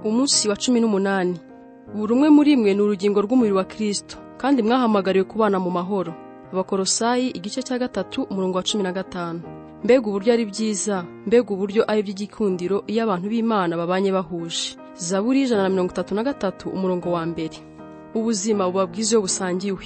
Umunsi wa 18. Buri umwe muri mwe ni urugingo rw'umubiri wa Kristo, kandi mwahamagariwe kubana mu mahoro. Abakolosayi igice cya 3 umurongo wa 15. Mbega uburyo ari byiza, mbega uburyo ari iby'igikundiro iyo abantu b'Imana babanye bahuje. Zaburi 133 umurongo wa 1. Ubuzima buba bwiza iyo busangiwe.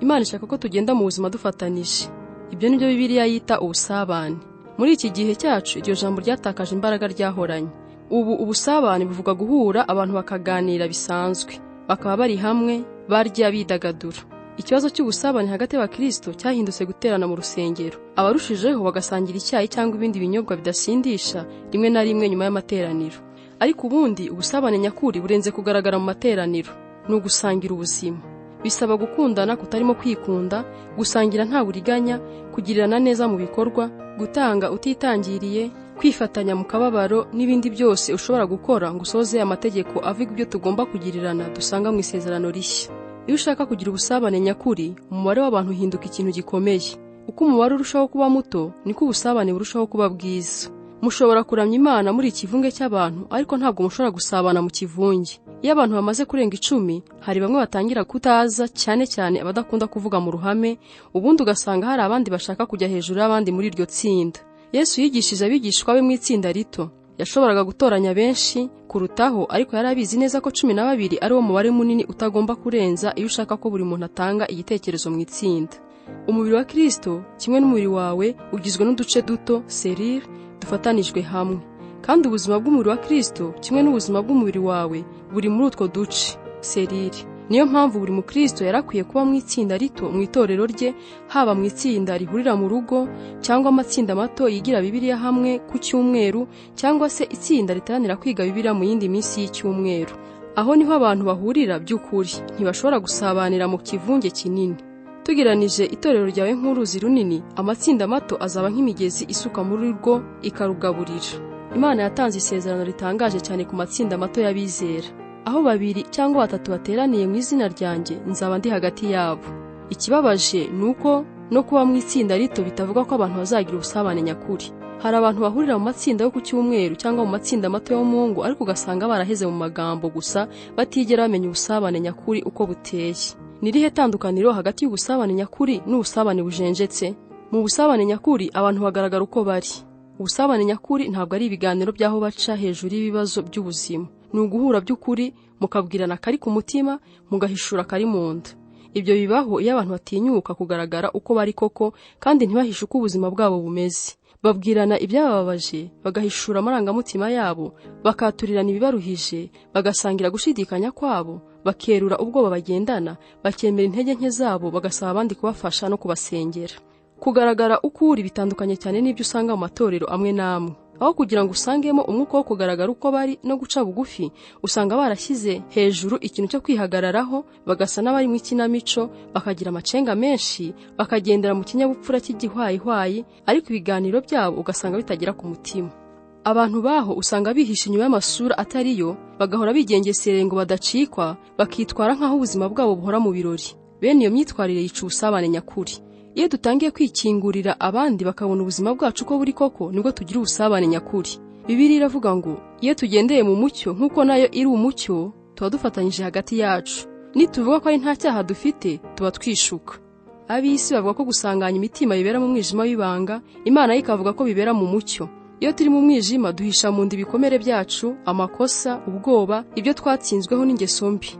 Imana ishaka ko tugenda mu buzima dufatanije. Ibyo nibyo Bibiliya yita ubusabane. Muri iki gihe cyacu iryo jambo ryatakaje imbaraga ryahoranye. Ubu ubusabane buvuga guhura abantu bakaganira bisanzwe, bakaba bari hamwe, barya bidagadura. Ikibazo cy'ubusabane hagati y'abakristo cyahindutse guterana mu rusengero. Abarushijeho bagasangira icyayi cyangwa ibindi binyobwa bidasindisha rimwe na rimwe nyuma y'amateraniro. Ariko ubundi ubusabane nyakuri burenze kugaragara mu materaniro, ni ugusangira ubuzima. Bisaba gukundana kutarimo kwikunda, gusangira nta buriganya, kugirirana neza mu bikorwa, gutanga utitangiriye, kwifatanya mu kababaro n'ibindi byose ushobora gukora ngo usoze amategeko avuga ibyo tugomba kugirirana dusanga mu isezerano rishya. Iyo ushaka kugira ubusabane nyakuri, umubare w'abantu uhinduka ikintu gikomeye. Uko umubare urushaho kuba muto, niko ubusabane burushaho kuba bwiza. Mushobora kuramya Imana muri ikivunge cy'abantu, ariko ntabwo mushobora gusabana mu kivunge. Iyo abantu bamaze kurenga 10, hari bamwe batangira kutaza, cyane cyane abadakunda kuvuga mu ruhame, ubundi ugasanga hari abandi bashaka kujya hejuru y'abandi muri iryo tsinda. Yesu yigishije abigishwa be mu itsinda rito. Yashoboraga gutoranya benshi kurutaho, ariko yari abizi neza ko 12 ari wo mubare munini utagomba kurenza iyo ushaka ko buri muntu atanga igitekerezo mu itsinda. Umubiri wa Kristo kimwe n'umubiri wawe ugizwe n'uduce duto, serire, dufatanijwe hamwe. Kandi ubuzima bw'umubiri wa Kristo kimwe n'ubuzima bw'umubiri wawe buri muri utwo duce, serire. Niyo mpamvu buri mukristo yarakwiye kuba mu itsinda rito mu itorero rye, haba mu itsinda rihurira mu rugo cyangwa amatsinda mato yigira Bibiliya hamwe ku cyumweru, cyangwa se itsinda riteranira kwiga Bibiliya mu yindi minsi y'icyumweru. Aho niho abantu bahurira by'ukuri, ntibashobora gusabanira mu kivunge kinini. Tugeranije itorero ryawe nk'uruzi runini, amatsinda mato azaba nk'imigezi isuka muri rwo ikarugaburira. Imana yatanze isezerano ritangaje cyane ku matsinda mato y'abizera. Aho 2 cyangwa 3 bateraniye mu izina ryanjye, nzaba ndi hagati yabo. Ikibabaje ni uko no kuba mu itsinda rito bitavuga ko abantu bazagira ubusabane nyakuri. Hari abantu bahurira mu matsinda yo ku cyumweru cyangwa mu matsinda mato yo mu ngo, ariko ugasanga baraheze mu magambo gusa, batigera bamenya ubusabane nyakuri uko buteye. Ni irihe tandukaniro hagati y'ubusabane nyakuri n'ubusabane bujenjetse? Mu busabane nyakuri abantu bagaragara uko bari. Ubusabane nyakuri ntabwo ari ibiganiro by'aho baca hejuru y'ibibazo by'ubuzima. Ni uguhura by'ukuri, mukabwirana akari ku mutima, mugahishura akari mu nda. Ibyo bibaho iyo abantu batinyuka kugaragara uko bari koko, kandi ntibahishe uko ubuzima bwabo bumeze. Babwirana ibyabababaje, bagahishura amarangamutima yabo, bakaturirana ibibaruhije, bagasangira gushidikanya kwabo, bakerura ubwoba bagendana, bakemera intege nke zabo, bagasaba abandi kubafasha no kubasengera. Kugaragara uko uri bitandukanye cyane n'ibyo usanga mu matorero amwe n'amwe. Aho kugira ngo usangemo umwuka wo kugaragara uko bari no guca bugufi, usanga barashyize hejuru ikintu cyo kwihagararaho, bagasa n'abari mu ikinamico, bakagira amacenga menshi, bakagendera mu kinyabupfura cy'igihwayihwayi, ariko ibiganiro byabo ugasanga bitagera ku mutima. Abantu baho usanga bihisha inyuma y'amasura atariyo, bagahora bigengesereye ngo badacikwa, bakitwara nk'aho ubuzima bwabo buhora mu birori. Bene iyo myitwarire yica ubusabane nyakuri. Iyo dutangiye kwikingurira abandi bakabona ubuzima bwacu uko buri koko, nibwo tugira ubusabane nyakuri. Bibiliya iravuga ngo iyo tugendeye mu mucyo nk'uko nayo iri umucyo, tuba dufatanyije hagati yacu. Nituvuga ko ari nta cyaha dufite, tuba twishuka. Ab'isi bavuga ko gusanganya imitima bibera mu mwijima w'ibanga, Imana yo ikavuga ko bibera mu mucyo. Iyo turi mu mwijima duhisha mu nda ibikomere byacu, amakosa, ubwoba, ibyo twatsinzweho n'ingeso mbi.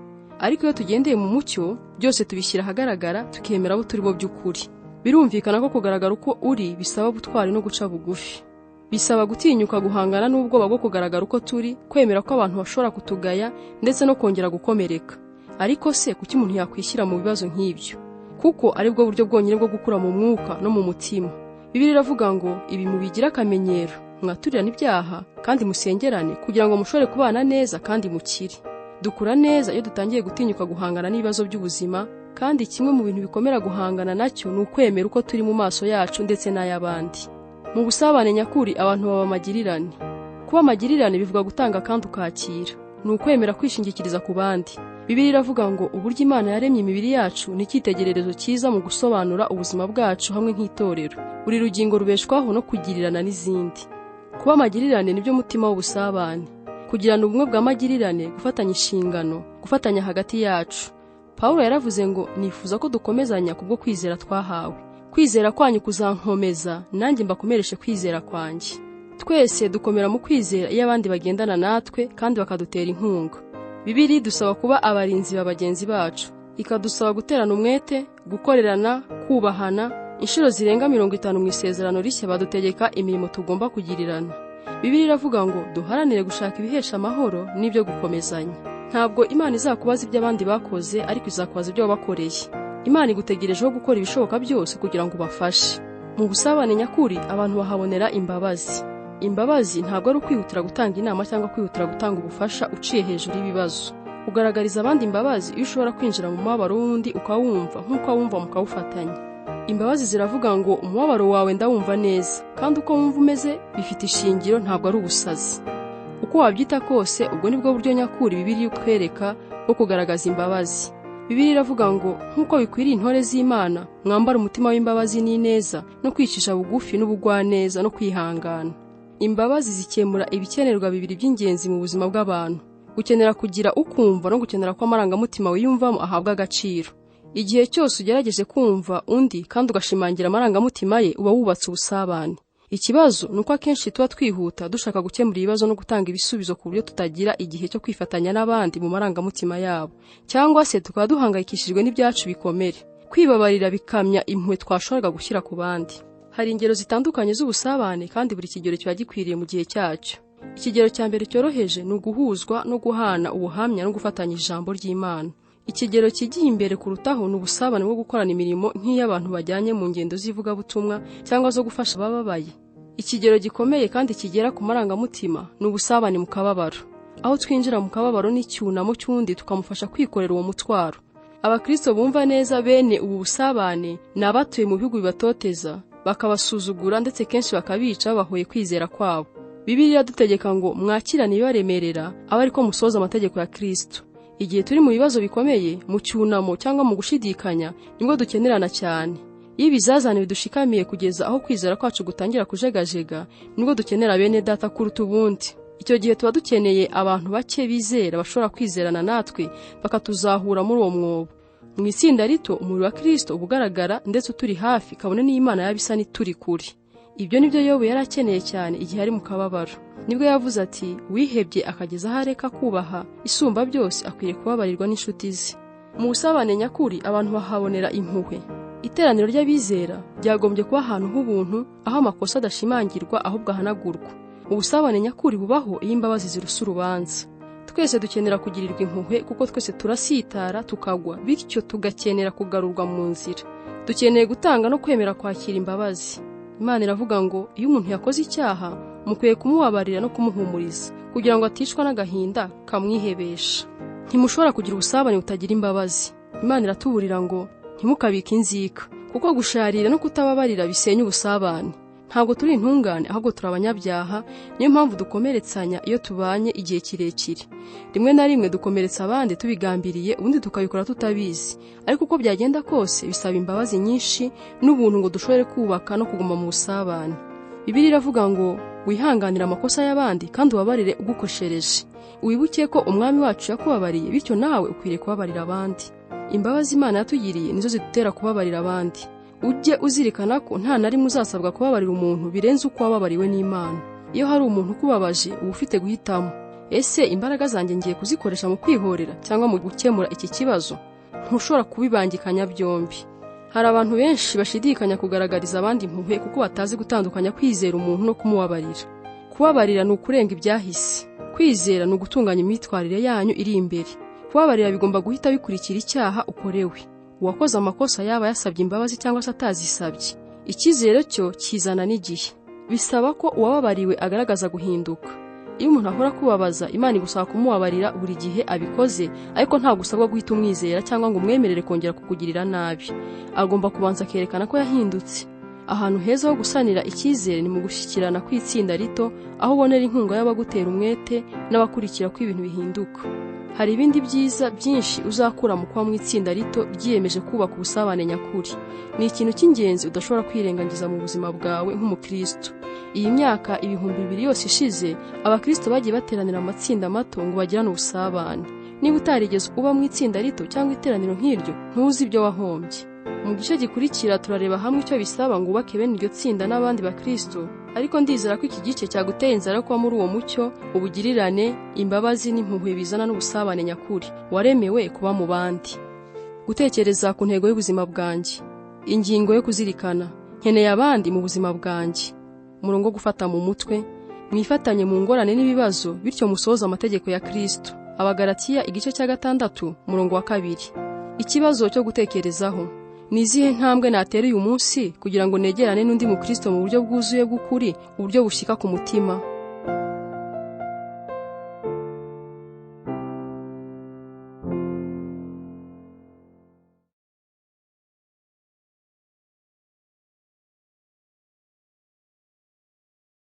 Ariko iyo tugendeye mu mucyo, byose tubishyira ahagaragara, tukemera abo turi bo by'ukuri. Birumvikana ko kugaragara uko uri bisaba ubutwari no guca bugufi. Bisaba gutinyuka guhangana n'ubwoba bwo kugaragara uko turi, kwemera ko abantu bashobora kutugaya ndetse no kongera gukomereka. Ariko se kuki umuntu yakwishyira mu bibazo nk'ibyo? Kuko aribwo buryo bwonyine bwo gukura mu mwuka no mu mutima. Bibiliya iravuga ngo ibi mubigira akamenyero, mwaturirane ibyaha kandi musengerane kugira ngo mushobore kubana neza kandi mukire. Dukura neza iyo dutangiye gutinyuka guhangana n'ibibazo by'ubuzima, kandi kimwe mu bintu bikomera guhangana nacyo ni ukwemera uko turi mu maso yacu ndetse n'ay'abandi. Mu busabane nyakuri abantu baba amagirirane. Kuba amagirirane bivuga gutanga kandi ukakira. Ni ukwemera kwishingikiriza ku bandi. Bibiliya iravuga ngo uburyo Imana yaremye imibiri yacu ni icyitegererezo cyiza mu gusobanura ubuzima bwacu hamwe nk'itorero. Buri rugingo rubeshwaho no kugirirana n'izindi. Kuba amagirirane nibyo mutima w'ubusabane. Kugirana ubumwe bw'amagirirane, gufatanya inshingano, gufatanya hagati yacu. Pawulo yaravuze ngo nifuza ko dukomezanya kubwo kwizera twahawe. Kwizera kwanyu kuzankomeza, nanjye mbakomereshe kwizera kwanjye. Twese dukomera mu kwizera iyo abandi bagendana natwe kandi bakadutera inkunga. Bibiliya idusaba kuba abarinzi ba bagenzi bacu, ikadusaba guterana umwete, gukorerana, kubahana. Inshuro zirenga 50 mu isezerano rishya badutegeka imirimo tugomba kugirirana. Bibiliya iravuga ngo duharanire gushaka ibihesha amahoro n'ibyo gukomezanya. Ntabwo Imana izakubaza ibyo abandi bakoze, ariko izakubaza ibyo wabakoreye. Imana igutegerejeho gukora ibishoboka byose kugira ngo ubafashe. Mu busabane nyakuri abantu bahabonera imbabazi. Imbabazi ntabwo ari ukwihutira gutanga inama cyangwa kwihutira gutanga ubufasha uciye hejuru y'ibibazo. Ugaragariza abandi imbabazi iyo ushobora kwinjira mu mubabaro w'undi ukawumva nk'uko awumva mukawufatanya. Imbabazi ziravuga ngo umubabaro wawe ndawumva neza, kandi uko wumva umeze bifite ishingiro, ntabwo ari ubusazi. Uko wabyita kose, ubwo nibwo buryo nyakuri Bibiliya ikwereka bwo kugaragaza imbabazi. Bibiliya iravuga ngo nk'uko bikwiriye intore z'Imana, mwambara umutima w'imbabazi n'ineza, no kwicisha bugufi n'ubugwaneza no kwihangana. Imbabazi zikemura ibikenerwa bibiri by'ingenzi mu buzima bw'abantu: gukenera kugira ukumva no gukenera ko amarangamutima wiyumvamo ahabwa agaciro. Igihe cyose ugerageje kumva undi kandi ugashimangira amarangamutima ye, uba wubatse ubusabane. Ikibazo ni uko akenshi tuba twihuta dushaka gukemura ibibazo no gutanga ibisubizo ku buryo tutagira igihe cyo kwifatanya n'abandi mu marangamutima yabo, cyangwa se tukaba duhangayikishijwe n'ibyacu bikomere. Kwibabarira bikamya impuhwe twashoboraga gushyira ku bandi. Hari ingero zitandukanye z'ubusabane kandi buri kigero kiba gikwiriye mu gihe cyacyo. Ikigero cya mbere cyoroheje ni uguhuzwa no guhana ubuhamya no gufatanya ijambo ry'Imana. Ikigero kigiye imbere kurutaho ni ubusabane bwo gukorana imirimo nk'iy'abantu bajyanye mu ngendo z'ivugabutumwa cyangwa zo gufasha abababaye. Ikigero gikomeye kandi kigera ku marangamutima ni ubusabane mu kababaro, aho twinjira mu kababaro n'icyunamo cy'undi tukamufasha kwikorera uwo mutwaro. Abakristo bumva neza bene ubu busabane ni abatuye mu bihugu bibatoteza, bakabasuzugura ndetse kenshi bakabica babahoye kwizera kwabo. Bibiliya iradutegeka ngo mwakirane ibibaremerera, abe ariko musohoza amategeko ya Kristo. Igihe turi mu bibazo bikomeye, mu cyunamo cyangwa mu gushidikanya, nibwo dukenerana cyane. Iyo ibizazane bidushikamiye kugeza aho kwizera kwacu gutangira kujegajega, nibwo dukenera bene data kuruta ubundi. Icyo gihe tuba dukeneye abantu bake bizera bashobora kwizerana natwe bakatuzahura muri uwo mwobo. Mu itsinda rito umubiri wa Kristo uba ugaragara ndetse uturi hafi, kabone n'Imana yaba isa n'ituri kure. Ibyo nibyo Yobu yari akeneye cyane igihe ari mu kababaro. Nibwo yavuze ati wihebye akageza aho areka kubaha isumba byose akwiriye kubabarirwa n'inshuti ze. Mu busabane nyakuri abantu bahabonera impuhwe. Iteraniro ry'abizera ryagombye kuba ahantu h'ubuntu, aho amakosa adashimangirwa ahubwo ahanagurwa. Ubusabane nyakuri bubaho iyo imbabazi zirusa urubanza. Twese dukenera kugirirwa impuhwe kuko twese turasitara tukagwa, bityo tugakenera kugarurwa mu nzira. Dukeneye gutanga no kwemera kwakira imbabazi. Imana iravuga ngo iyo umuntu yakoze icyaha mukwiye kumubabarira no kumuhumuriza kugira ngo aticwa n'agahinda kamwihebesha. Ntimushobora kugira ubusabane butagira imbabazi. Imana iratuburira ngo ntimukabike inzika, kuko gusharira no kutababarira bisenya ubusabane. Ntabwo turi intungane ahubwo turi abanyabyaha, niyo mpamvu dukomeretsanya iyo tubanye igihe kirekire. Rimwe na rimwe dukomeretsa abandi tubigambiriye, ubundi tukabikora tutabizi. Ariko uko byagenda kose bisaba imbabazi nyinshi n'ubuntu ngo dushobore kubaka no kuguma mu busabane. Bibiliya iravuga ngo wihanganire amakosa y'abandi kandi ubabarire ugukoshereje. Wibuke ko Umwami wacu yakubabariye, bityo nawe ukwiriye kubabarira abandi. Imbabazi Imana yatugiriye nizo zidutera kubabarira abandi. Ujye uzirikana ko nta na rimwe uzasabwa kubabarira umuntu birenze uko wababariwe n'Imana. Iyo hari umuntu ukubabaje, uba ufite guhitamo: ese imbaraga zanjye ngiye kuzikoresha mu kwihorera cyangwa mu gukemura iki kibazo? Ntushobora kubibangikanya byombi. Hari abantu benshi bashidikanya kugaragariza abandi impuhwe kuko batazi gutandukanya kwizera umuntu no kumubabarira. Kubabarira ni ukurenga ibyahise. Kwizera ni ugutunganya imyitwarire yanyu iri imbere. Kubabarira bigomba guhita bikurikira icyaha ukorewe. Uwakoze amakosa yaba yasabye imbabazi cyangwa se atazisabye. Icyizere cyo kizana n'igihe. Bisaba ko uwababariwe agaragaza guhinduka. Iyo umuntu ahora kubabaza, Imana igusaba kumubabarira buri gihe abikoze, ariko ntabwo usabwa guhita umwizera cyangwa ngo umwemerere kongera kukugirira nabi. Agomba kubanza akerekana ko yahindutse. Ahantu heza ho gusanira icyizere ni mu gushyikirana kw'itsinda rito, aho ubonera inkunga y'abagutera umwete n'abakurikira ko ibintu bihinduka. Hari ibindi byiza byinshi uzakura mu kuba mu itsinda rito ryiyemeje kubaka ubusabane nyakuri. Ni ikintu cy'ingenzi udashobora kwirengagiza mu buzima bwawe nk'umukristo. Iyi myaka 2000 yose ishize, abakristo bagiye bateranira amatsinda mato ngo bagirane ubusabane. Niba utarigeze uba mu itsinda rito cyangwa iteraniro nk'iryo, ntuzi ibyo wahombye. Mu gice gikurikira turareba hamwe icyo bisaba ngo wubake bene iryo tsinda n'abandi bakristo, ariko ndizera ko iki gice cyaguteye inzara yo kuba muri uwo mucyo, ubugirirane, imbabazi n'impuhwe bizana n'ubusabane nyakuri. Waremewe kuba mu bandi. Gutekereza ku ntego y'ubuzima bwanjye. Ingingo yo kuzirikana. Nkeneye abandi mu buzima bwanjye. Umurongo wo gufata mu mutwe. Mwifatanye mu ngorane n'ibibazo, bityo musohoze amategeko ya Kristo. Abagalatiya igice cya 6 umurongo wa 2. Ikibazo cyo gutekerezaho. Ni izihe ntambwe natera uyu munsi kugira ngo negerane n'undi mukristo mu buryo bwuzuye bw'ukuri, uburyo bushika ku mutima?